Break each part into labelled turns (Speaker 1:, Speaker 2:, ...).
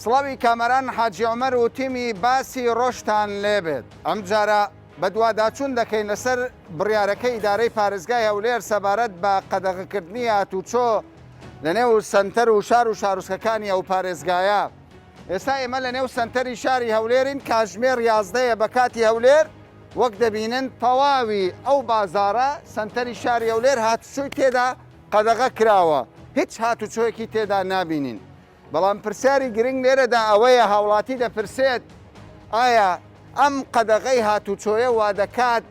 Speaker 1: سڵاوی کامەران حاجی عومەر و تیمی باسی ڕۆژتان لێبێت. ئەمجارە بەدواداچوون دەکەین لەسەر بڕیارەکەی ئیدارەی پارێزگای هەولێر سەبارەت بە قەدەغەکردنی هاتوچۆ لەنێو سەنتەر و شار و شارۆچکەکانی ئەو پارێزگایە. ئێستا ئێمە لەنێو سەنتەری شاری هەولێرین، کاژمێر یازدەیە بە کاتی هەولێر، وەک دەبینن تەواوی ئەو بازاڕە سەنتەری شاری هەولێر هاتوچۆی تێدا قەدەغە کراوە، هیچ هاتوچۆیەکی تێدا نابینین. بەڵام پرسیاری گرنگ لێرەدا ئەوەیە هاوڵاتی دەپرسێت ئایا ئەم قەدەغەی هاتوچۆیە وادەکات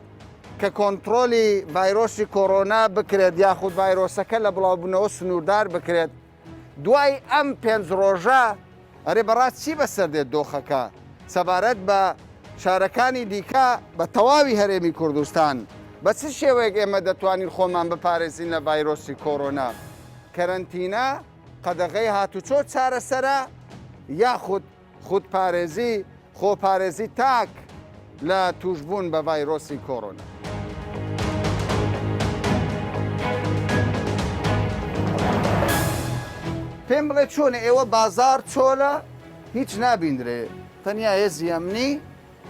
Speaker 1: کە کۆنتڕۆلی ڤایرۆسی کۆرۆنا بکرێت یاخود ڤایرۆسەکە لە بڵاوبوونەوە سنووردار بکرێت دوای ئەم پێنج ڕۆژە ئەرێ بەڕاست چی بەسەر دێت دۆخەکە سەبارەت بە شارەکانی دیکە بە تەواوی هەرێمی کوردستان بە چ شێوەیەک ئێمە دەتوانین خۆمان بپارێزین لە ڤایرۆسی کۆرۆنا کەرەنتینە قەدەغەی هاتوچۆ چارەسەرە یاخود خودپارێزی، خۆپارێزی تاک لە تووشبوون بە ڤایرۆسی کۆرۆنا؟ پێم بڵێ چۆنە ئێوە بازاڕ چۆلە هیچ نابیندرێ تەنیا هێزی ئەمنی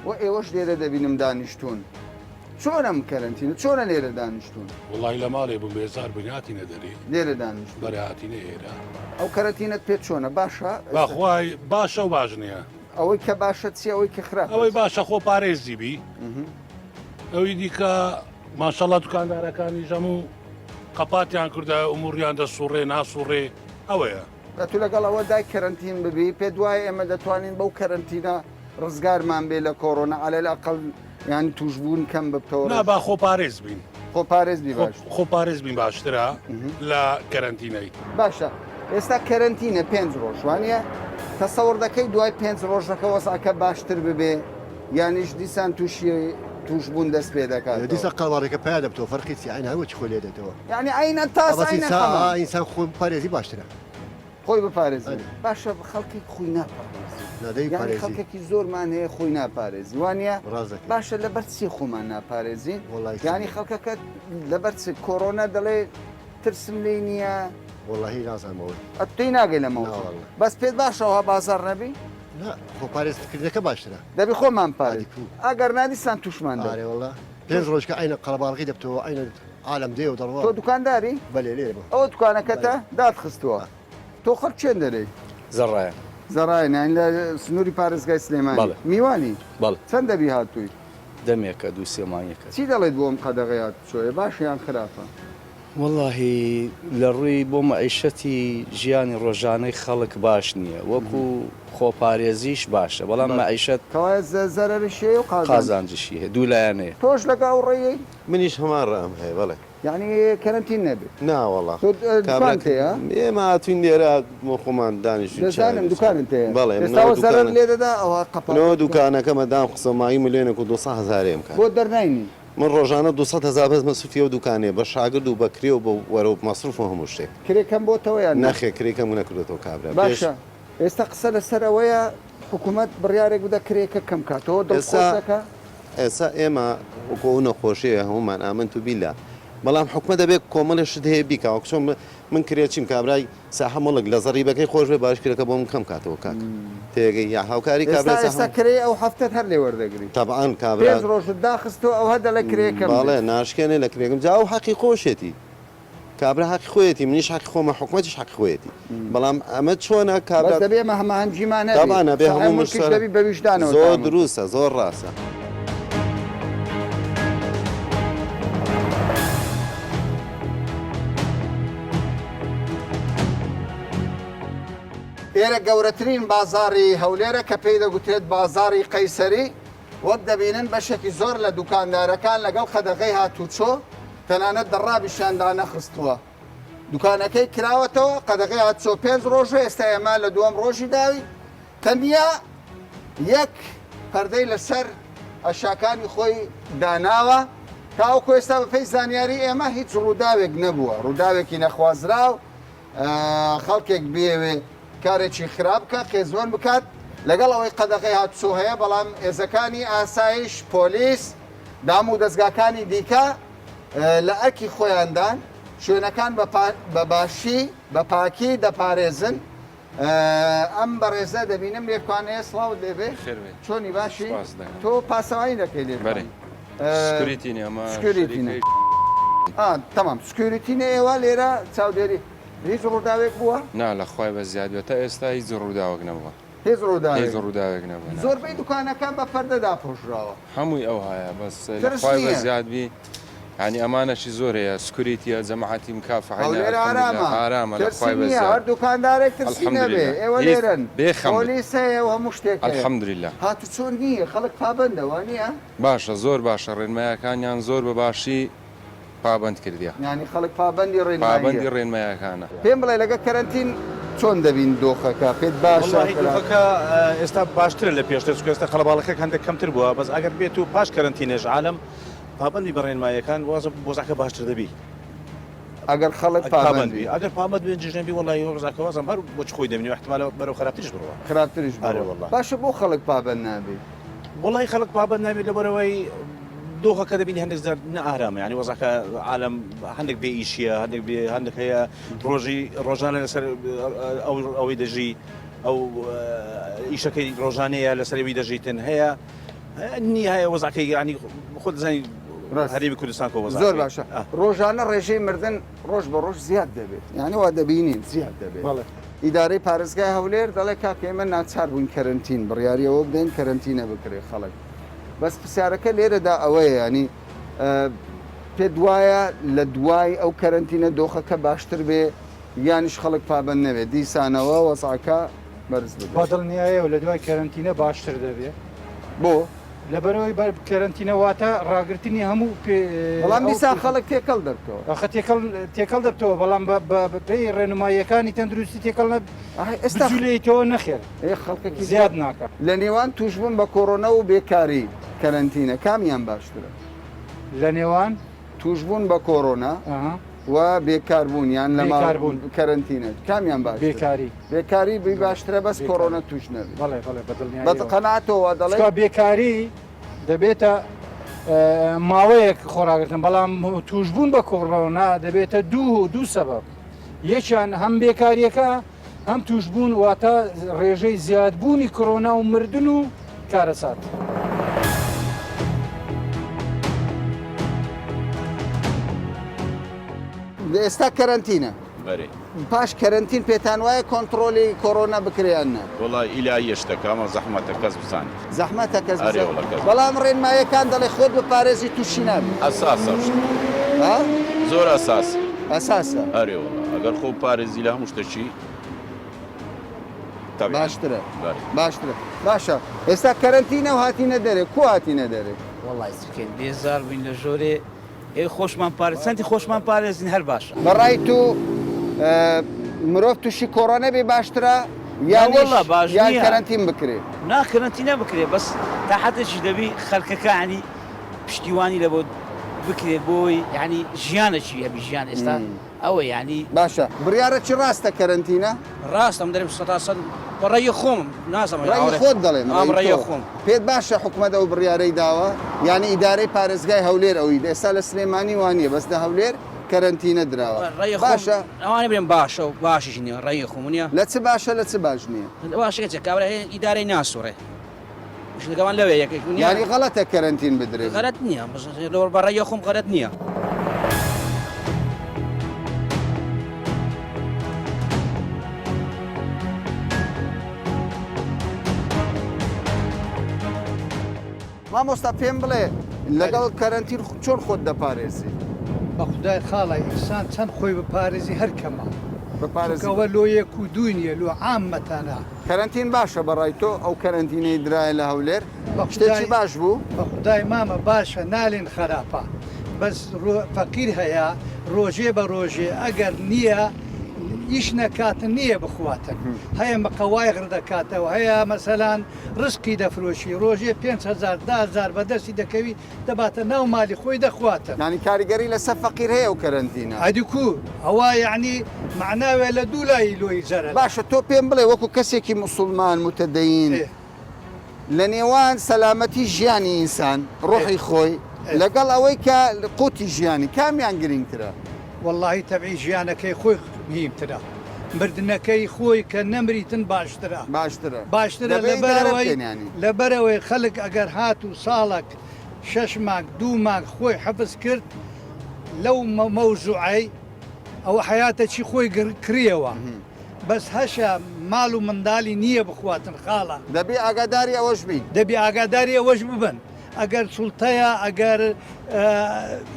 Speaker 1: و ئێوەش لێرە دەبینم دانیشتوون چۆن ئەم کەرەنتینە چۆنە لێرە دانیشتوون؟
Speaker 2: وەڵی لە ماڵێ بووم بێزار بووین هاتینە دەرێ.
Speaker 1: لێرە دانیشتوون؟
Speaker 2: بەرێ هاتینە ئێرە.
Speaker 1: ئەو کەرەنتینەت پێ چۆنە باشە؟
Speaker 2: بەخوای باشە و باش نییە.
Speaker 1: ئەوەی کە باشە چیە ئەوەی کە خراپە
Speaker 2: ئەوەی باشە خۆ پارێزی بی ئەوی دیکە ماشەڵا دوکاندارەکانی ژەم و قەپاتیان کردە ئوموریان دەسوڕێ ناسوڕێ ئەوەیە.
Speaker 1: ئەتو لەگەڵ ئەوە دای کەرەنتین ببی پێت وایە ئێمە دەتوانین بەو کەرەنتینە ڕزگارمان بێ لە کۆرۆنا عەلەل ئەقەل یان توشبوون کەم ببتەوە
Speaker 2: نا با خۆپارێز بین
Speaker 1: خۆپارێز بی باش
Speaker 2: خۆپارێز بین باشترە لە کەرەنتینەی.
Speaker 1: باشە ئێستا کەرەنتینە پێنج ڕۆژ وانە تەسەوڕ دەکەی دوای پێنج ڕۆژەکە وەزعەکە باشتر ببێ یانیش دیسان تووشی تووشبوون دەست پێ دەکات
Speaker 3: دیسان قەڵاڕێکە پیا دەبتەوە فەرقی چی عین هەروەکی خۆی لێ دێتەوە
Speaker 1: یعنی عینە تاس عینە حەمام.
Speaker 3: ئینسان خۆی بپارێزی باشترە.
Speaker 1: خۆی بپارێزی باشە خەڵکێک خۆی ناپارێزی یعنی خەڵکێکی زۆرمان هەیە خۆی ناپارێزی وانە باشە لەبەر چی خۆمان ناپارێزین یعنی خەڵکەکە لەبەر چ کۆرۆنا دەڵێ ترسم لێی نییە
Speaker 3: وەڵی نازانمەوە
Speaker 1: ئەتوی ناگەی لە مەوزوع بەس پێت باشەوە بازار نەبی
Speaker 3: خۆ پارێزکردنەکە باشترە
Speaker 1: دەبی خۆمان پارێز ئەگەر نادیسان توشمان
Speaker 3: دەرێ وڵا پێنج ڕۆژکە عینە قەڵەباڵغی دەبتەوە عینە عالەم دێ و دەڕوا.
Speaker 1: تۆ دوکانداری؟
Speaker 3: بەلێ لێرە بم.
Speaker 1: ئەوە دوکانەکەتە؟ داتخستووە. تۆ خەڵک کوێن دەرێی؟
Speaker 4: زەڕایەن.
Speaker 1: زەڕایەن یانی لە سنووری پارێزگای سلێمانی.
Speaker 4: بەڵێ.
Speaker 1: میوانی؟
Speaker 4: بەڵێ.
Speaker 1: چەند دەبی هاتووی؟
Speaker 4: دەمێکە دوو سێ مانگێکە.
Speaker 1: چی دەڵێیت بۆ ئەم قەدەغەی هاتوچۆیە باشە یان خراپە؟
Speaker 4: وەڵاهی لە ڕووی بۆ مەعیشەتی ژیانی ڕۆژانەی خەڵک باش نییە وەکو خۆپارێزیش باشە بەڵام مەعیشەت.
Speaker 1: کەوایە زەرەرشی هەیە و قازانجیشی.
Speaker 4: قازانجیشی هەیە دوو لایەنەیە.
Speaker 1: تۆش لەگەڵ ئەو ڕێیەی؟
Speaker 5: منیش هەمان ڕام هەیە بەڵێ.
Speaker 1: یەعنی کەرەنتین نەبێ.
Speaker 5: نا وەڵا.
Speaker 1: تۆ دوکانت هەیە؟
Speaker 5: ئێمە هاتوین لێرە بۆ خۆمان دانیشتوین چای
Speaker 1: دەزانم دوکانت هەیە.
Speaker 5: بەڵێ
Speaker 1: ئێستا ئەوە زەرەر لێ دەدا ئەوە قەپات.
Speaker 5: منەوە دوکانەکەمە دام خستەوە مانگی ملیۆنێک و 200 هەزارێم کات.
Speaker 1: بۆ دەرناینی؟
Speaker 5: من ڕۆژانە 200 هەزار بەس مەسروفی ئەو دوکانەیە بە شاگرد و بە کرێ و بە وەرە و مەسروف و هەموو شتێک.
Speaker 1: کرێ کەم بۆتەوە یان نا؟
Speaker 5: نەخێر کرێی کەم نەکردۆتەوە کابرا پێش.
Speaker 1: باشە ئێستا قسە لەسەر ئەوەیە حکومەت بڕیارێک بدە کرێکە کەم کاتەوە دڵخۆش دەکا؟
Speaker 5: ئێستا ئێمە وەکو ئەو نەخۆشیەیە هەموومان ئامنت و بیلا بەڵام حکومەت دەبێت کۆمەڵێ شت هەیە بیکا وەک چۆن من کرێچیم کابرای ساحە مڵک لە زەڕیبەکەی خۆش بێ باش کرێکە بۆ من کەم کاتەوە کاک تێگەی یا هاوکاری
Speaker 1: کابرای ئێستا ئێستا کرێی ئەو هەفتەت هەر لێ وەردەگری
Speaker 5: تەبعەن کابرا
Speaker 1: پێنج ڕۆژت داخستووە ئەوها دەڵێ کرێکەم
Speaker 5: بەڵێ ناشکێنێ لە کرێکم جا ئەو حەقی خۆشێتی کابرا حەقی خۆیەتی منیش حەقی خۆمە حکومەتیش حەقی خۆیەتی بەڵام ئەمە چۆنە
Speaker 1: کابرا بەس دەبێ ئێمە هەماهەنگیمان هەبێ
Speaker 5: تەبعەن ئەبێ
Speaker 1: ساحێب
Speaker 5: هەموو
Speaker 1: مولکیش
Speaker 5: مشتەرە
Speaker 1: دەبی بە ویژدانەوە
Speaker 5: زۆر
Speaker 1: تەعامول بکا.
Speaker 5: دروستە زۆر ڕاستە.
Speaker 1: ئێرە گەورەترین بازاڕی هەولێرە کە پێی دەگوترێت بازاڕی قەیسەری، وەک دەبینن بەشێکی زۆر لە دوکاندارەکان لەگەڵ قەدەغەی هاتووچۆ تەنانەت دەڕابیشیان دانەخستووە. دوکانەکەی کراوەتەوە، قەدەغەی هاتوچۆ پێنج ڕۆژە، ئێستا ئێمە لە دووەم ڕۆژی داوین، تەنیا یەک پەردەی لەسەر ئەشاکانی خۆی داناوە، تاوەکو ئێستا بەپێی زانیاری ئێمە هیچ ڕووداوێک نەبووە، ڕووداوێکی نەخوازراو خەڵکێک بیەوێ کارێکی خراپ بکات، قێزوەن بکات، لەگەڵ ئەوەی قەدەغەی هاتوچۆ هەیە، بەڵام هێزەکانی ئاسایش، پۆلیس، دام و دەزگاکانی دیکە لە ئەرکی خۆیاندان، شوێنەکان بە باشی، بە پاکی دەپارێزن. ئەم بەڕێزە دەبینم لێکوانەیە سڵاوت لێبێ چۆنی باشی تۆ پاسەوانی دەکەی لێ
Speaker 6: security
Speaker 1: security تەمام security ئێوە لێرە چاودێری هیچ ڕووداوێک بووە؟
Speaker 6: نا لە خوای بە زیاد بێت تا ئێستا هیچ ڕووداوێک نەبووە.
Speaker 1: هیچ ڕووداوێک
Speaker 6: هیچ ڕووداوێک نەبووە نا.
Speaker 1: زۆربەی دوکانەکان بە پەردە داپۆشراوە.
Speaker 6: هەمووی ئەوهایە بەس لە
Speaker 1: ترس
Speaker 6: خوای بە
Speaker 1: نییە.
Speaker 6: زیاد بی یانی ئەمانەشی زۆر هەیە security یە جەماعەتی مکافحەینە
Speaker 1: هەولێر
Speaker 6: الحمدللە
Speaker 1: ئارامە
Speaker 6: ئارامە لە
Speaker 1: ترسی
Speaker 6: خوای بە
Speaker 1: نییە
Speaker 6: زیاد
Speaker 1: هەر دوکاندارێک ترسی نەبێ
Speaker 6: الحمدللە
Speaker 1: ئێوە
Speaker 6: هیچ
Speaker 1: لێرەن
Speaker 6: بێ خەم بن
Speaker 1: پۆلیس هەیە و هەموو شتێک هەیە
Speaker 6: الحمدللە.
Speaker 1: هاتوچۆ نییە خەڵک پابەندە وانییە؟
Speaker 6: باشە زۆر باشە ڕێنمایەکانیان زۆر بە باشی پابەند کردیە.
Speaker 1: یانی خەڵک پابەندی ڕێنماییە.
Speaker 6: پابەندی ڕێنمایەکانە.
Speaker 1: پێم بڵێ لەگە کەرەنتین چۆن دەبین دۆخەکە پێت باشە
Speaker 7: وەڵاهی دۆخەکە ئێستا باشترە لە پێشتر چونکە ئێستا قەڵەباڵەکەک هەندێک کەمتر بووە بەس ئەگەر بێت و پاش کەرەنتینەش عالەم پابەندی بە ڕێنماییەکان واز وەزعەکە باشتر دەبی.
Speaker 1: ئەگەر خەڵک پابەند بی.
Speaker 7: ئەگەر پابەند بێن جژنە بی وەڵاهی وەزعەکە وازم هەر وەک خۆی دەمینێ ئیحتیمالە بەرەو خراپتریش بڕوا.
Speaker 1: خراپتریش بڕوا.
Speaker 7: ئەرێ وەڵا.
Speaker 1: باشە بۆ خەڵک پابەند نابی؟
Speaker 7: وەڵاهی خەڵک پابەند نابێت لەبەرئەوەی دۆخەکە دەبینی هەندێک جار نائارامە یانی وەزعەکە عالەم هەندێک بێ ئیشیە هەندێک بێ هەندێک هەیە ڕۆژی ڕۆژانە لەسەر ئەو ئەوەی دەژی ئەو ئیشەکەی ڕۆژانەیە لەسەر ئەوی دەژیتن هەیە نییە هەیە وەزعەکەی یانی خۆت دەزانی هەرێمی کوردستان کۆ وەزعەکەی.
Speaker 1: زۆر باشە ڕۆژانە ڕێژەی مردن ڕۆژ بە ڕۆژ زیاد دەبێت یانی وا دەبینین زیاد دەبێت. ئیدارەی پارێزگای هەولێر دەڵێ کاکە ئێمە ناچار بووین کەرەنتین بڕیاری ئەوە بدەین کەرەنتینە بکرێ خەڵک بەس پرسیارەکە لێرەدا ئەوەیە ینی پێت وایە لە دوای ئەو کەرەنتینە دۆخەکە باشتر بێ یانیش خەڵک پابند نەبێت دیسانەوە وەزعەکە بەرز ببێت؟
Speaker 8: بە دڵنیایەوە لە دوای کەرەنتینە باشتر دەبێ.
Speaker 1: بۆ؟
Speaker 8: لەبەرئەوەی بە کەرەنتینە واتە ڕاگرتنی هەموو پێ
Speaker 1: بەڵام دیسان خەڵک تێکەڵ دەبتەوە. ئەخە
Speaker 8: تێکەڵ تێکەڵ دەبتەوە بەڵام بە بە پێی ڕێنماییەکانی تەندروستی تێکەڵ نە
Speaker 1: ئێستا
Speaker 8: بجولێیتەوە نەخێر
Speaker 1: ئێ خەڵکەکی
Speaker 8: زیاد ناکا.
Speaker 1: لە نێوان تووشبوون بە کۆرۆنا و بێکاری کەرەنتینە کامیان باشترە؟
Speaker 8: لە نێوان؟
Speaker 1: تووشبوون بە کۆرۆنا و بێکاربوون یان لە ماڵ کەرەنتینە کامیان باشترە؟
Speaker 8: بێکاری.
Speaker 1: بێکاری بی باشترە بەس کۆرۆنا تووش نەبی.
Speaker 8: بەڵێ بەڵێ بە دڵنیاییەوە.
Speaker 1: بە قەناعەتەوە وا دەڵێی؟
Speaker 8: چونکە بێکاری دەبێتە ماوەیەک خۆراگرتن بەڵام تووشبوون بە کۆرۆنا دەبێتە دوو دوو سەبەب یەکیان هەم بێکاریەکە هەم تووشبوون واتە ڕێژەی زیادبوونی کۆرۆنا و مردن و کارەسات.
Speaker 1: ئێستا کەرەنتینە.
Speaker 9: بەرێ.
Speaker 1: پاش کەرەنتین پێتان وایە کۆنتڕۆلی کۆرۆنا بکرێ یان نا؟
Speaker 9: وەڵا ئیلاهیە شتەکە ئەمە زەحمەتە کەس بزانێت.
Speaker 1: زەحمەتە کەس
Speaker 9: ئەرێ
Speaker 1: بزانێت
Speaker 9: وەڵا کەس.
Speaker 1: بەڵام ڕێنمایەکان دەڵێ خۆت بپارێزی تووشی نابی.
Speaker 9: ئەساسە ئەو شتە.
Speaker 1: ها؟
Speaker 9: زۆر ئەساسە.
Speaker 1: ئەساسە.
Speaker 9: ئەرێ وەڵا ئەگەر خۆ بپارێزی لە هەموو شتەکی تەبعەن.
Speaker 1: باشترە.
Speaker 9: بەرێ.
Speaker 1: باشترە. باشە ئێستا کەرەنتینە و هاتینە دەرێ کوو هاتینە دەرێ؟
Speaker 10: وەڵای چ بکەین بێزار بووین لە ژۆرێ ئێ خۆشمان پارێز چەندی خۆشمان پارێزین هەر باشە.
Speaker 1: بە ڕای تو مرۆڤ توشی کۆڕۆنە بێ باشترە یانیش
Speaker 10: ناوەڵا باش
Speaker 1: یان
Speaker 10: نییە.
Speaker 1: کەرەنتین بکرێ؟
Speaker 10: نا کەرەنتینە بکرێ بەس تا حەدێکیش دەبی خەلکەکە یانی پشتیوانی لە بۆ بکرێ بۆی یانی ژیانەکی هەبی ژیان ئێستا ئەوە یانی.
Speaker 1: باشە بڕیارە چی ڕاستە کەرەنتینە؟
Speaker 10: ڕاستە من دەرێم سەتا سەد بە ڕەئی خۆمم نازانم
Speaker 1: ڕەئی خۆت دەڵێم
Speaker 10: ئام
Speaker 1: ڕەئی
Speaker 10: ڕەئی
Speaker 1: تۆ
Speaker 10: خۆم.
Speaker 1: پێت باشە حکومەت ئەو بڕیارەی داوە یانی ئیدارەی پارێزگای هەولێر ئەوی ئێستا لە سلێمانی وانیە بەس لە هەولێر کەرەنتینە دراوە
Speaker 10: ڕەئی خۆم
Speaker 1: باشە
Speaker 10: ئەوانە بڵێم باشە و باشیش نیە ڕەئی خۆم نیە.
Speaker 1: لە چ باشە لە چ باش نیە؟
Speaker 10: باشەکە چیە کابرا هەیە ئیدارەی ناسوڕێ مشکلەکەمان لەوێ یەکێک نیە.
Speaker 1: یانی غەڵەتە کەرەنتین بدرێ؟
Speaker 10: غەلەت نیە بەس بە ڕەئی خۆم غەلەت نیە.
Speaker 1: مامۆستا پێم بڵێ لەگەڵ کەرەنتین چۆن خۆت دەپارێزی؟
Speaker 11: بەخودای خاڵە ئینسان چەند خۆی بپارێزی هەر کەمە
Speaker 1: بپارێزی
Speaker 11: چونکە ئەوە لۆ یەک و دوو نیە لۆ عامەتانە.
Speaker 1: کەرەنتین باشە بەڕای تۆ ئەو کەرەنتینەی درایە لە هەولێر شتێکی
Speaker 11: بەخودای
Speaker 1: باش بوو؟
Speaker 11: بەخودای مامە باشە نالێن خەراپە بەس ڕۆ فەقیر هەیە ڕۆژێ بە ڕۆژێ ئەگەر نیە ئیش نەکاتن نیە بخواتن هەیە مقەوای غردەکاتەوە هەیە مەسەلان ڕزقی دەفرۆشی ڕۆژێ 5000 10000 بەدەستی دەکەوی دەباتە ناو مالی خۆی دەخواتن.
Speaker 1: یانی کاریگەری لەسەر فەقیر هەیە ئەو کەرەنتینە.
Speaker 11: ئەدی کو ئەوە یەعنی مەعناوێ لە دوو لای لۆی زەرەرە.
Speaker 1: باشە تۆ پێم بڵێ وەکو کەسێکی موسوڵمان متدین لە نێوان سەلامەتی ژیانی ئینسان ڕۆحی خۆی لەگەڵ ئەوەی کە قوتی ژیانی کامیان گرینگترە؟
Speaker 11: وەڵاهی تەبعی ژیانەکەی خۆی مهیمترە. مردنەکەی خۆی کە نەمریتن باشترە.
Speaker 1: باشترە.
Speaker 11: باشترە
Speaker 1: دەبێ ئیدارە
Speaker 11: لەبەرئەوەی
Speaker 1: بکەین یانی.
Speaker 11: لەبەرئەوەی خەلک ئەگەر هات و ساڵەک شەش مانگ دوو مانگ خۆی حفز کرد لەو مەوزوعەی ئەوە حەیاتەکی خۆی کڕیەوە بەس هەشە ماڵ و منداڵی نییە بخواتن خاڵە.
Speaker 1: دەبی ئاگاداری ئەوەش بین.
Speaker 11: دەبی ئاگاداری ئەوەش ببن ئەگەر سوڵتەیە ئەگەر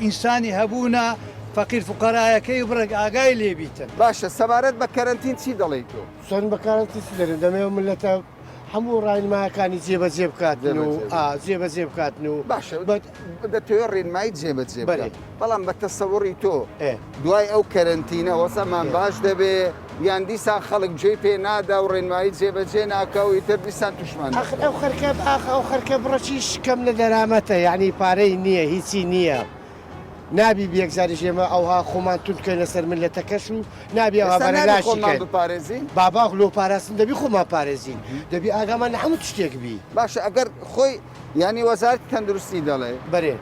Speaker 11: ئینسانی هەبوونە فەقیر فوقەرایەکەی بڕێک ئاگای لێ بیتن.
Speaker 1: باشە سەبارەت بە کەرەنتین چی دەڵێی تۆ؟
Speaker 3: چۆن بە کەرەنتین چی دەرێن دەمەوێ ملەتە هەموو ڕاینمایەکانی جێبەجێ بکاتن و ئا جێبەجێ بکاتن و
Speaker 1: باشە دەتەوێت ڕێنمایی جێبەجێ بکات بەڵام بە تەسەوڕی تۆ دوای ئەو کەرەنتینە وەزعمان باش دەبێ یان دیسان خەڵک گوێی پێ نادا و ڕێنمایی جێبەجێ ناکا و ئیتر دیسان تووشمان دەبێت؟
Speaker 3: ئاخر ئەو خەرکە ئاخ ئەو خەرکە بڕەکیش کەم لە دەرامەتە یانی پارەی نییە هیچی نییە نابی یەکجاریش ئێمە ئەوها خۆمان توند بکەین لەسەر میللەتەکەش و نابی ئەوها
Speaker 1: ئێستا نابی
Speaker 3: بەرەلاشی
Speaker 1: خۆمان
Speaker 3: کەین
Speaker 1: بپارێزین؟
Speaker 3: بابا لۆ پاراستن دەبی خۆمان پارێزین دەبی ئاگامان لە هەموو تشتێک بی.
Speaker 1: باشە ئەگەر خۆی یانی وەزارەتی تەندروستی دەڵێ
Speaker 3: بەرێ.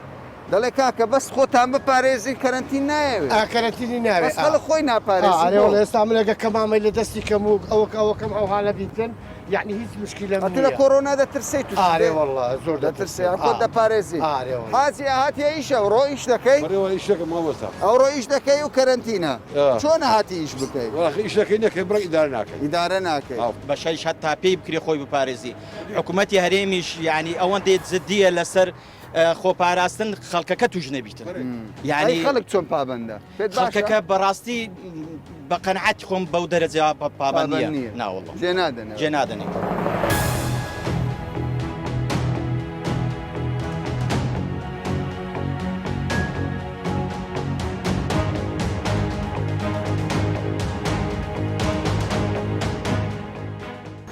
Speaker 1: دەڵێ کاکە بەس خۆتان بپارێزین کەرەنتین نایەوێ.
Speaker 3: ئا کەرەنتینی ناوێ
Speaker 1: بەس خەڵک خۆی ناپارێزی
Speaker 3: ئا ئەرێ
Speaker 1: بۆ؟
Speaker 3: وەڵا ئێستا من ئەگەر کەمامەی لە دەستی کەم و ئەوەک ئەوەکەم ئەوها نەبیتن یەعنی هیچ مشکیلەم
Speaker 1: ئەتوو لە
Speaker 3: نییە.
Speaker 1: کۆرۆنا دەترسێی تووشت
Speaker 3: ئارێ
Speaker 1: بێ؟
Speaker 3: وەڵا زۆر
Speaker 1: دەترسێ
Speaker 3: دەترسم
Speaker 1: خۆت
Speaker 3: ئا
Speaker 1: دەپارێزی.
Speaker 3: ئارێ وەڵا.
Speaker 1: حاجی هاتیە ئیش ئەوڕۆ ئیش دەکەی؟
Speaker 12: بەڕێ وەڵا ئیش دەکەم مامۆستا.
Speaker 1: ئەوڕۆ ئیش دەکەی و کەرەنتینە
Speaker 12: ئا.
Speaker 1: چۆنە هاتی ئیش بکەی؟
Speaker 12: وەڵا ئیش دەکەی نەکەی بڕێک ئیدارە ناکەی.
Speaker 1: ئیدارە ناکەی.
Speaker 12: ئا.
Speaker 13: بەشەیش هەتا پێی بکرێ خۆی بپارێزی حکوومەتی هەرێمیش یانی ئەوەندەی جدیە لەسەر خۆپاراستن خەڵکەکە توش نەبیتن
Speaker 1: یعنی خەڵک چۆن پابندە
Speaker 13: خەڵکەکە بەڕاستی بە قەنعەتی خۆم بەو دەرەجە پابند نییە ناوەڵ
Speaker 1: جێ نادەن
Speaker 13: جێ نادەنێ.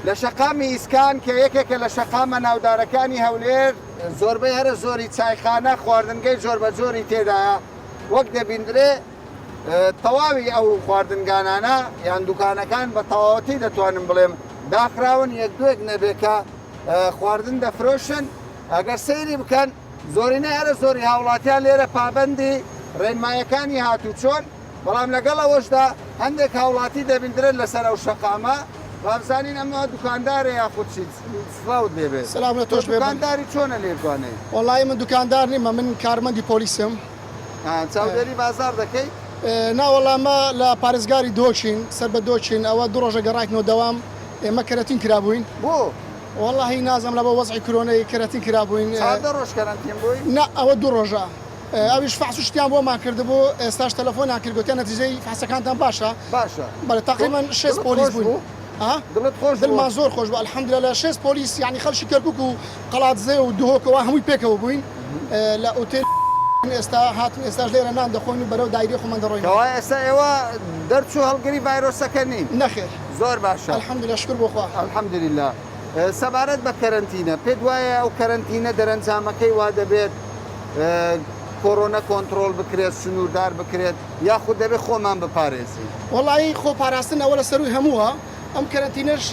Speaker 1: لە شەقامی ئیسکان کە یەکێکە لە شەقامە ناودارەکانی هەولێر، زۆربەی هەرە زۆری چایخانە، خواردنگەی جۆربەجۆری تێدایە، وەک دەبیندرێ تەواوی ئەو خواردنگانانە یان دوکانەکان بە تەواوەتی دەتوانم بڵێم داخراون، یەک دوێک نەبێ کە خواردن دەفرۆشن، ئەگەر سەیری بکەن زۆرینەی هەرە زۆری هاوڵاتیان لێرە پابەندی ڕێنمایەکانی هاتوچۆن. بەڵام لەگەڵ ئەوەشدا هەندێک هاوڵاتی دەبیندرێن لەسەر ئەو شەقامە، وابزانین ئەمە دوکاندارە یاخود چی؟ سڵاوت لێ بێت.
Speaker 14: سلام لە تۆش
Speaker 1: تۆ
Speaker 14: بێ.
Speaker 1: دوکانداری چۆنە لێدوانەی؟
Speaker 14: وەڵایی من دوکاندار نیمە من کارمەندی پۆلیسم.
Speaker 1: ها چاودێری بازاڕ دەکەی؟
Speaker 14: نا وەڵا ئەمە لە پارێزگاری دهۆکین سەر بە دهۆکین ئەوە دوو ڕۆژە گەڕایتنەوە دەوام ئێمە کەرەتین کرابووین.
Speaker 1: بۆ؟
Speaker 14: وەڵاهی نازانم لەبەر وەزعی کرۆنەی کەرەتین کرابووین.
Speaker 1: 14 ڕۆژ کەرەنتین بووی؟
Speaker 14: نا ئەوە دوو ڕۆژە. ئەویش فەحس و شتیان بۆمان کردبوو ئێستاش تەلەفۆنیان کرد گوتیان نەتیجەی فەحسەکانتان باشە
Speaker 1: باشە
Speaker 14: بەڵێ تەقریبەن شێست
Speaker 1: دڵت
Speaker 14: پۆلیس
Speaker 1: خۆش
Speaker 14: بووین
Speaker 1: بوو؟
Speaker 14: ها
Speaker 1: دڵت خۆش بوو؟
Speaker 14: دڵمان زۆر خۆش بوو الحمدللە لە شێست پۆلیس یعنی خەڵکی کەرکوک و قەڵادزێ و دهۆکەوە هەمووی پێکەوە بووین لە ئوتێل ئێستا هاتن ئێستاش لێرە نان دەخۆین و بەرەو دایرەی خۆمان دەڕۆینەوە.
Speaker 1: کەوایە ئێستا ئێوە دەرچوو هەڵگری ڤایرۆسەکە نین؟
Speaker 14: نەخێر.
Speaker 1: زۆر باشە.
Speaker 14: الحمدللە شوکر بۆ خوا.
Speaker 1: الحمدللە. سەبارەت بە کەرەنتینە پێت وایە ئەو کەرەنتینە دەرەنجامەکەی وا دەبێت کۆرۆنە کۆنتڕۆڵ بکرێت، سنووردار بکرێت، یاخود دەبێت خۆمان بپارێزین؟
Speaker 14: وەڵایی خۆ پاراستن ئەوە لە سەرووی هەمووە، ئەم کەرەنتینەش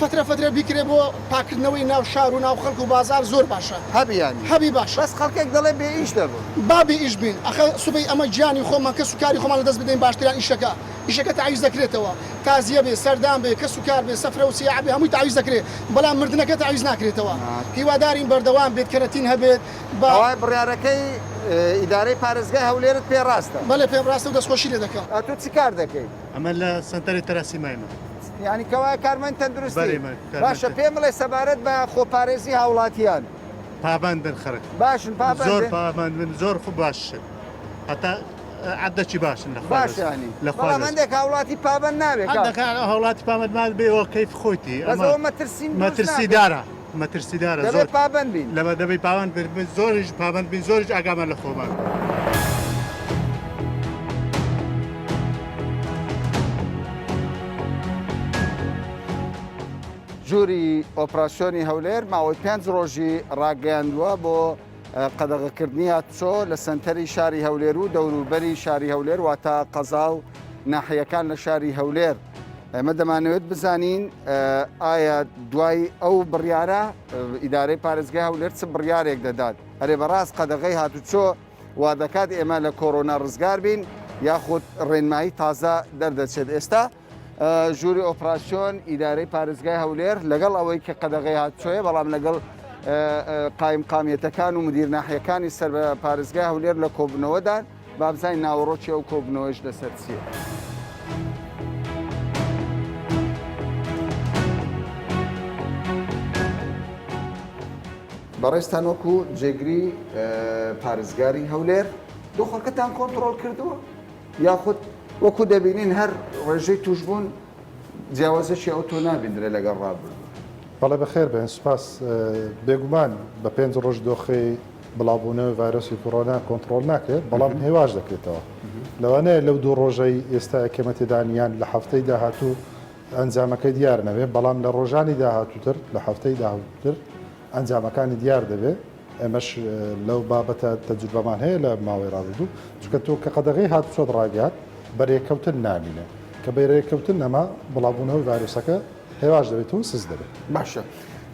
Speaker 14: فترە فترە بیکرێ بۆ پاکردنەوەی ناو شار و ناو خەڵک و بازار زۆر باشە.
Speaker 1: هەبی یانی؟
Speaker 14: هەبی باشە.
Speaker 1: بەس خەڵکێک دەڵێ بێ ئیش دەبم.
Speaker 14: با بێ ئیش بین، ئەخە سبەی ئەمە گیانی خۆمان کەس و کاری خۆمان لەدەست بدەین باشتریان ئیشەکە، ئیشەکە تەعویز دەکرێتەوە، تازیە بێ، سەردان بێ، کەس و کار بێ، سەفرە و سیاحە بێ هەمووی تەعویز دەکرێ، بەڵام مردنەکە تەعویز ناکرێتەوە. هیوادارین بەردەوام بێت، کەرەتین هەبێت، بە.
Speaker 1: کەوایە بڕیارەکەی ئیدارەی پارێزگای هەولێرت پێ ڕاستە؟
Speaker 14: بەلێ پێم ڕاستە و دەستخۆشی لێ دەکەم.
Speaker 1: ئەتوو چ کار دەکەی؟
Speaker 15: ئەمە لە سەنتەری تەراسیمایمە.
Speaker 1: یانی کەوایە کارمەند تەندروستی؟
Speaker 15: بەلێ من کارمەند
Speaker 1: باشە پێم بڵێ سەبارەت بە خۆپارێزی هاوڵاتیان.
Speaker 15: پابەندن خەرک.
Speaker 1: باشن پابەندن؟
Speaker 15: زۆر پابەندن زۆر خو باشن هەتا عەدەکی باشن لە خوا
Speaker 1: باش یانی
Speaker 15: لە خوا
Speaker 1: بەڵام هەندێک هاوڵاتی پابەند نابێ کاک.
Speaker 15: هەندێک هاوڵاتی پابەند نابێ وە کەیف خۆیتی
Speaker 1: بەس ئەوە مەترسیم دروست ناکەن.
Speaker 15: مەترسیدارە مەترسیدارە
Speaker 1: دەبێ
Speaker 15: زۆر
Speaker 1: پابەند بین.
Speaker 15: لەبە دەبێ پابەند بین زۆریش پابەند بین زۆریش ئاگامان لە خۆمان بێ.
Speaker 1: ژووری ئۆپراسیۆنی هەولێر ماوەی پێنج ڕۆژی ڕاگەیاندووە بۆ قەدەغەکردنی هاتوچۆ لە سەنتەری شاری هەولێر و دەوروبەری شاری هەولێر واتە قەزا و ناحیەکان لە شاری هەولێر. ئێمە دەمانەوێت بزانین ئایا دوای ئەو بڕیارە ئیدارەی پارێزگای هەولێر چ بڕیارێک دەدات؟ ئەرێ بەڕاست قەدەغەی هاتوچۆ وا دەکات ئێمە لە کۆرۆنا ڕزگار بین یاخود ڕێنمایی تازە دەردەچێت؟ ئێستا. ژووری ئۆپراسیۆن ئیدارەی پارێزگای هەولێر لەگەڵ ئەوەی کە قەدەغەی هاتوچۆیە بەڵام لەگەڵ قایمقامیەتەکان و مدیر ناحیەکانی سەر بە پارێزگای هەولێر لە کۆبوونەوەدان با بزانین ناوەڕۆکی ئەو کۆبوونەوەیش لەسەر چییە. بەڕێزتان وەکو جێگری پارێزگاری هەولێر دۆخەکەتان کۆنتڕۆڵ کردووە؟ یاخود وەکو دەبینین هەر ڕێژەی توشبوون جیاوازیەکی ئەوتۆ نابیندرێ لەگەڵ ڕابردوو.
Speaker 16: بەڵێ بەخێر بێن سوپاس. بێگومان بە پێنج ڕۆژ دۆخی بڵاوبوونەوەی ڤایرۆسی کۆرۆنا کۆنتڕۆڵ ناکرێت، بەڵام هێواش دەکرێتەوە. لەوانەیە لەو دوو ڕۆژەی ئێستا ئێمە تێدان یان لە هەفتەی داهاتوو ئەنجامەکەی دیار نەبێت، بەڵام لە ڕۆژانی داهاتووتر لە هەفتەی داهاتووتر ئەنجامەکانی دیار دەبێت. ئێمەش لەو بابەتە تەجروبەمان هەیە لە ماوەی ڕابردوو، چونکە تۆ کە قەدەغەی هاتوچۆت ڕاگەیاند بەرێکەوتن نامینێ، کە بەرێکەوتن نەما بڵاوبوونەوەی ڤایرۆسەکە هێواش دەبێتەوە و سست دەبێت.
Speaker 1: باشە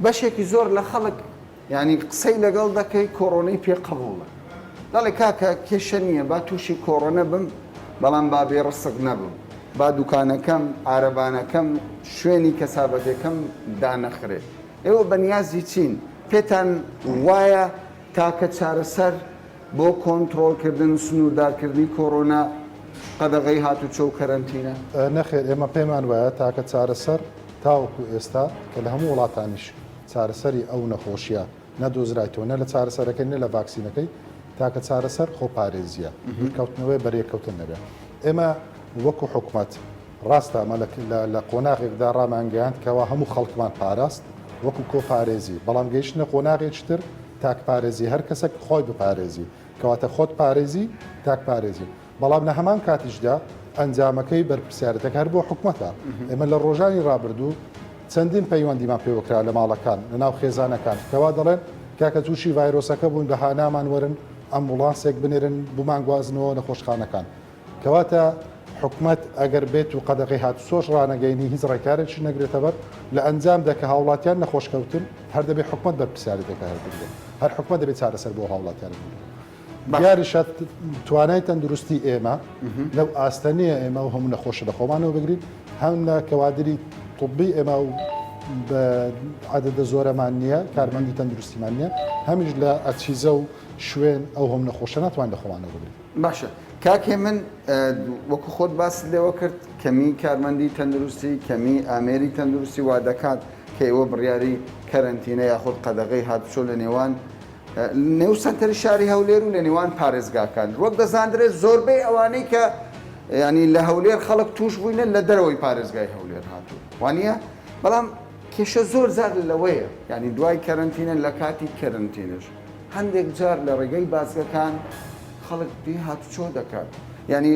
Speaker 1: بەشێکی زۆر لە خەڵک یانی قسەی لەگەڵ دەکەی کۆڕۆنەی پێ قبوڵە دەڵێ کاکە کێشە نییە با تووشی کۆڕۆنە بم بەڵام با بێ ڕسق نەبم با دوکانەکەم عارەبانەکەم شوێنی کەسابەتەکەم دانەخرێ ئێوە بەنیازی چین؟ پێتان وایە تاکە چارەسەر بۆ کۆنتڕۆڵکردن، سنووردارکردنی کۆرۆنا قەدەغەی هاتوچۆ و کەرەنتینە؟
Speaker 16: نەخێر، ئێمە پێمان وایە تاکە چارەسەر تاوەکو ئێستا کە لە هەموو وڵاتانیش چارەسەری ئەو نەخۆشییە نەدۆزرایتەوە نە لە چارەسەرەکەی نە لە ڤاکسینەکەی، تاکە چارەسەر خۆپارێزییە، دوورکەوتنەوەیە بەریەککەوتن نەبێت. ئێمە وەکو حکومەت ڕاستە ئەمە لە قۆناغێکدا ڕامانگەیاند کەوا هەموو خەڵکمان پاراست وەکو کۆپارێزی، بەڵام گەیشتنە قۆناغێکی تر تاکپارێزی، هەر کەسێک خۆی بپارێزی، کەواتە خۆت پارێزی تاکپارێزی، بەڵام لە هەمان کاتیشدا ئەنجامەکەی بەرپرسیارێتەکە هەر بۆ حکومەتە. ئێمە لە ڕۆژانی ڕابردوو چەندین پەیوەندیمان پێوەکرا لە ماڵەکان، لە ناو خێزانەکان کەوا دەڵێن کاکە تووشی ڤایرۆسەکە بووین بە هانامان وەرن ئەمبوڵانسێک بنێرن بمانگوازنەوە نەخۆشخانەکان. کەواتە حکومەت ئەگەر بێت و قەدەغەی هاتوچۆش ڕانەگەینی هیچ ڕێکارێکیش نەگرێتە بەر، لە ئەنجامدا کە هاوڵاتیان نەخۆش کەوتن هەر دەبێت حکومەت بەرپرسیارێتەکە هەڵبگرێت، هەر حکومەت دەبێت چارەسەر بۆ هاوڵاتیان بگرێت. دیاریشە توانای تەندروستی ئێمە لەو ئاستە نییە ئێمە و هەموو نەخۆشە لە خۆمانەوە بگرین، هەم لە کەوادری طبی ئێمە و بە عەدەدە زۆرەمان نییە، کارمەندی تەندروستیمان نییە، هەمیش لە ئەجهیزە و شوێن ئەو هەموو نەخۆشە ناتوانین لە خۆمانەوە بگرین.
Speaker 1: باشە کاک هێمن وەکو خۆت باست لێوە کرد کەمی کارمەندی تەندروستی کەمی ئامێری تەندروستی وا دەکات کە ئێوە بڕیاری کەرەنتینە یاخود قەدەغەی هاتوچۆ لە نێوان نێو سەنتەری شاری هەولێر و لە نێوان پارێزگاکان وەک دەزاندرێت زۆربەی ئەوانەی کە ینی لە هەولێر خەڵک توش بووینە لە دەرەوەی پارێزگای هەولێر هاتوو وانە بەڵام کێشە زۆر زار لەوەیە ینی دوای کەرەنتینە لە کاتی کەرەنتینش هەندێک جار لە ڕێگەی بازگەکان خەڵک دێ هاتوچۆ دەکات یانی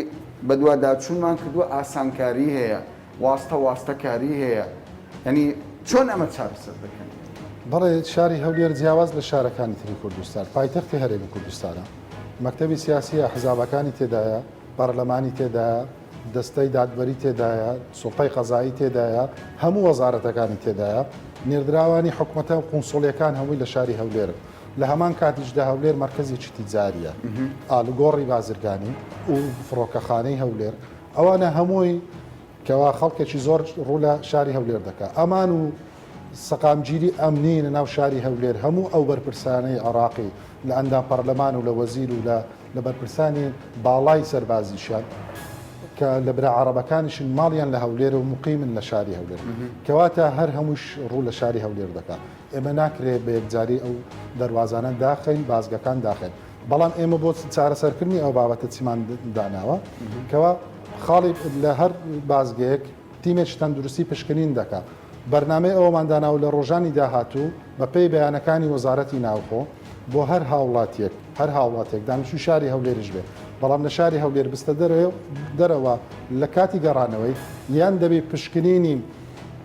Speaker 1: بەدواداچوونمان کردووە ئاسانکاری هەیە واستە واستەکاری هەیە یانی چۆن ئەمە چارەسەر دەکەن؟
Speaker 16: بەڵێ شاری هەولێر جیاواز لە شارەکانی تری کوردستان پایتەختی هەرێمی کوردستانە مەکتەبی سیاسی ئەحزابەکانی تێدایە پەرلەمانی تێدایە دەستەی دادوەری تێدایە سوڵتەی قەزایی تێدایە هەموو وەزارەتەکانی تێدایە نێردراوانی حکومەتە و قونسوڵیەکان هەمووی لە شاری هەولێرن لە هەمان کاتیشدا هەولێر مەرکەزێکی تیجاریە ئالوگۆڕی بازرگانی و فڕۆکەخانەی هەولێر ئەوانە هەمووی کەوا خەڵکێکی زۆر ڕوو لە شاری هەولێر دەکا ئەمان و سەقامگیری ئەمنی لە ناو شاری هەولێر هەموو ئەو بەرپرسانەی عێراقی لە ئەندام پەرلەمان و لە وەزیر و لە لە بەرپرسانی باڵای سەربازیشیان کە لە برا عەڕەبەکانیشن ماڵیان لە هەولێرە و موقیمن لە شاری هەولێر کەواتە هەر هەمووش ڕوو لە شاری هەولێر دەکا ئێمە ناکرێ بە یەکجاری ئەو دەروازانە داخەین بازگەکان داخەین بەڵام ئێمە بۆ چارەسەرکردنی ئەو بابەتە چیمان داناوە کەوا خاڵی لە هەر بازگەیەک تیمێکی تەندروستی پشکنین دەکا بەرنامەی ئەوەمان داناوە لە ڕۆژانی داهاتوو بە پێی بەیانەکانی وەزارەتی ناوخۆ بۆ هەر هاوڵاتیەک هەر هاوڵاتیەک دانیشتوی شاری هەولێریش بێ بەڵام لە شاری هەولێر بستە دەرەوە لە کاتی گەڕانەوەی یان دەبێ پشکنینی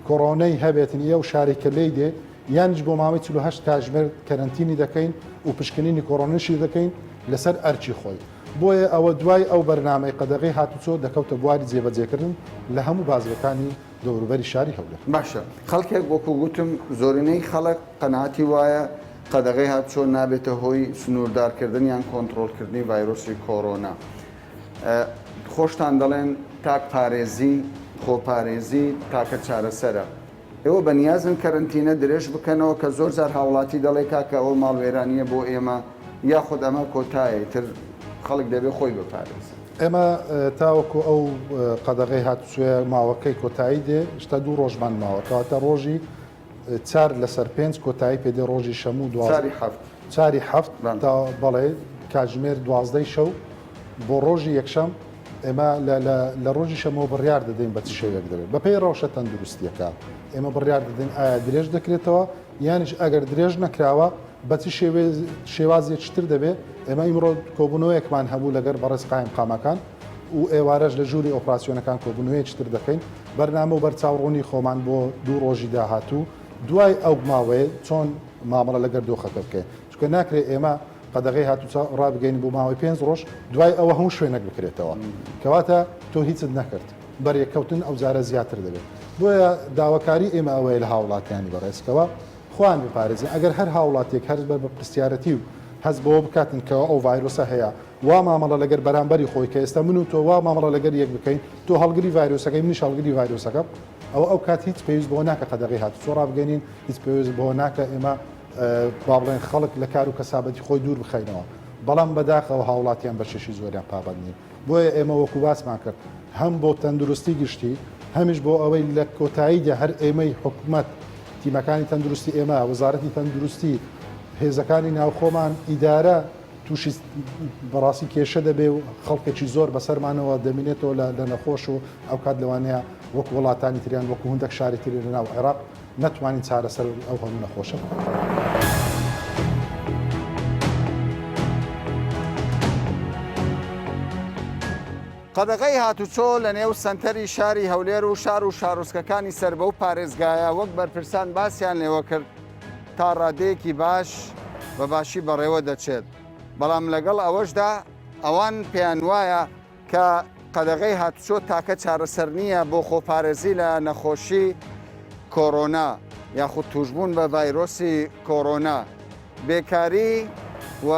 Speaker 16: کۆرۆنەی هەبێتن ی ئەو شارەی کە لێی دێ یانیش بۆ ماوەی 48 کاژمێر کەرەنتینی دەکەین و پشکنینی کۆرۆنیشی دەکەین لەسەر ئەرکی خۆی بۆیە ئەوە دوای ئەو بەرنامەی قەدەغەی هاتوچۆ دەکەوتە بواری جێبەجێکردن لە هەموو بازگەکانی دەوروبەری شاری هەولێر.
Speaker 1: باشە خەڵکێک وەکو گوتم زۆرینەی خەڵک قەناعەتی وایە قەدەغەی هاتوچۆ نابێتە هۆی سنووردارکردن یان کۆنتڕۆڵکردنی ڤایرۆسی کۆرۆنا. خۆشتان دەڵێن تاک پارێزی. خۆپارێزی تاکە چارەسەرە. ئێوە بەنیازن کەرەنتینە درێژ بکەنەوە کە زۆر جار هاوڵاتی دەڵێ کاکە ئەوە ماڵوێرانییە بۆ ئێمە یاخود ئەمە کۆتایە ئیتر خەڵک دەبێ خۆی بپارێزێت.
Speaker 16: ئێمە تاوەکو ئەو قەدەغەی هاتوچۆیە ماوەکەی کۆتایی دێ شتا دوو ڕۆژمان ماوە کەواتە ڕۆژی چار لەسەر پێنج کۆتایی پێدێ ڕۆژی شەموو دوا
Speaker 1: چاری حەفت
Speaker 16: چاری حەفت تا بەڵێ کاتژمێر دوازدەی شەو بۆ ڕۆژی یەکشەم ئێمە لە ڕۆژی شەمەوە بڕیار دەدەین بە چ شێوەیەک دەبێت بەپێی ڕەوشە تەندروستیەکە ئێمە بڕیار دەدەین ئایا درێژ دەکرێتەوە یانیش ئەگەر درێژ نەکراوە بە چ شێوازێکی تر دەبێت ئێمە ئیمڕۆ کۆبوونەوەیەکمان هەبوو لەگەر بەڕێز قایم قامەکان و ئێوارەش لە ژووری ئۆپراسیۆنەکان کۆبوونەوەیەکی تر دەکەین بەرنامە و بەرچاوڕوونی خۆمان بۆ دوو ڕۆژی داهاتوو دوای ئەو ماوەیە چۆن مامەڵە لەگەر دۆخەکە بکەین چونکە ناکرێت ئێمە قەدەغەی هاتوچۆ ڕابگەین بۆ ماوەی پێنج ڕۆژ دوای ئەوە هەموو شوێنێک بکرێتەوە کەواتە تۆ هیچت نەکرد بەرێککەوتن ئەو جارە زیاتر دەبێت بۆیە داواکاری ئێمە ئەوەیە لە هاوڵاتیانی بەڕێزکەوە خۆیان بپارێزن ئەگەر هەر هاوڵاتیەک هەست بە بەرپرسیارەتی و هەست بەوە بکاتن کەوا ئەو ڤایرۆسە هەیە وا مامەڵە لەگەر بەرامبەری خۆی کە ئێستا من و تۆ وا مامەڵە لەگەر یەک بکەین تۆ هەڵگری ڤایرۆسەکەی منیش هەڵگری ڤایرۆسەکەم ئەوە ئەو کات هیچ پێویست بەوە ناکە قەدەغەی هاتوچۆ ڕابگەینین هیچ پێویست بەوە ناکە ئێمە با بڵێن خەڵک لە کار و کەسابەتی خۆی دوور بخەینەوە بەڵام بەداخەوە هاوڵاتیان بەشێکی زۆریان پابەند نین بۆیە ئێمە وەکو باسمان کرد هەم بۆ تەندروستی گشتی هەمیش بۆ ئەوەی لە کۆتاییدا هەر ئێمەی حکومەت تیمەکانی تەندروستی ئێمە وەزارەتی تەندروستی هێزەکانی ناوخۆمان ئیدارە تووشی بەڕاستی کێشە دەبێ و خەڵکێکی زۆر بەسەرمانەوە دەمینێتەوە لە نەخۆش و ئەوکات لەوانەیە وەکو وڵاتانی تریان وەکو هەندێک شاری تری لە ناو عێراق نەتوانین چارەسەر ئەو هەموو نەخۆشە بکەین.
Speaker 1: قەدەغەی هاتوچۆ لە نێو سەنتەری شاری هەولێر و شار و شارۆچکەکانی سەر بەو پارێزگایە وەک بەرپرسان باسیان لێوە کرد تا ڕادەیەکی باش بە باشی بەڕێوە دەچێت، بەڵام لەگەڵ ئەوەشدا ئەوان پێیانوایە کە قەدەغەی هاتوچۆ تاکە چارەسەر نییە بۆ خۆپارێزی لە نەخۆشی کۆرۆنا یاخود توشبوون بە ڤایرۆسی کۆرۆنا، بێکاری و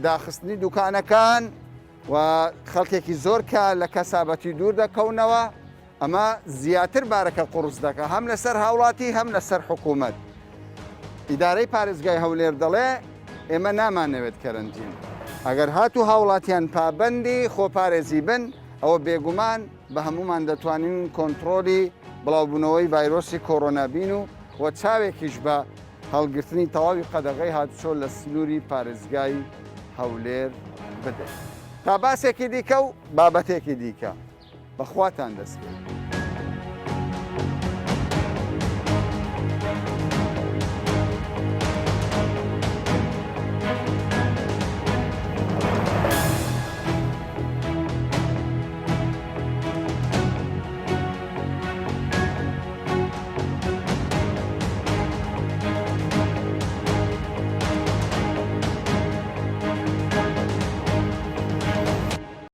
Speaker 1: داخستنی دوکانەکان و خەڵکێکی زۆر کە لە کەسابەتی دوور دەکەونەوە، ئەمە زیاتر بارەکە قوڕس دەکا هەم لەسەر هاوڵاتی هەم لەسەر حکوومەت. ئیدارەی پارێزگای هەولێر دەڵێ ئێمە نامانەوێت کەرەنتین. ئەگەر هاتوو هاوڵاتیان پابەندی خۆپارێزی بن ئەوە بێگومان بە هەموومان دەتوانین کۆنتڕۆلی بڵاوبوونەوەی ڤایرۆسی کۆرۆنا بین و و چاوێکیش بە هەڵگرتنی تەواوی قەدەغەی هاتوچۆ لە سنووری پارێزگای هەولێر بدەین. تا باسێکی دیکە و بابەتێکی دیکە. بە خواتان دەسپێرم.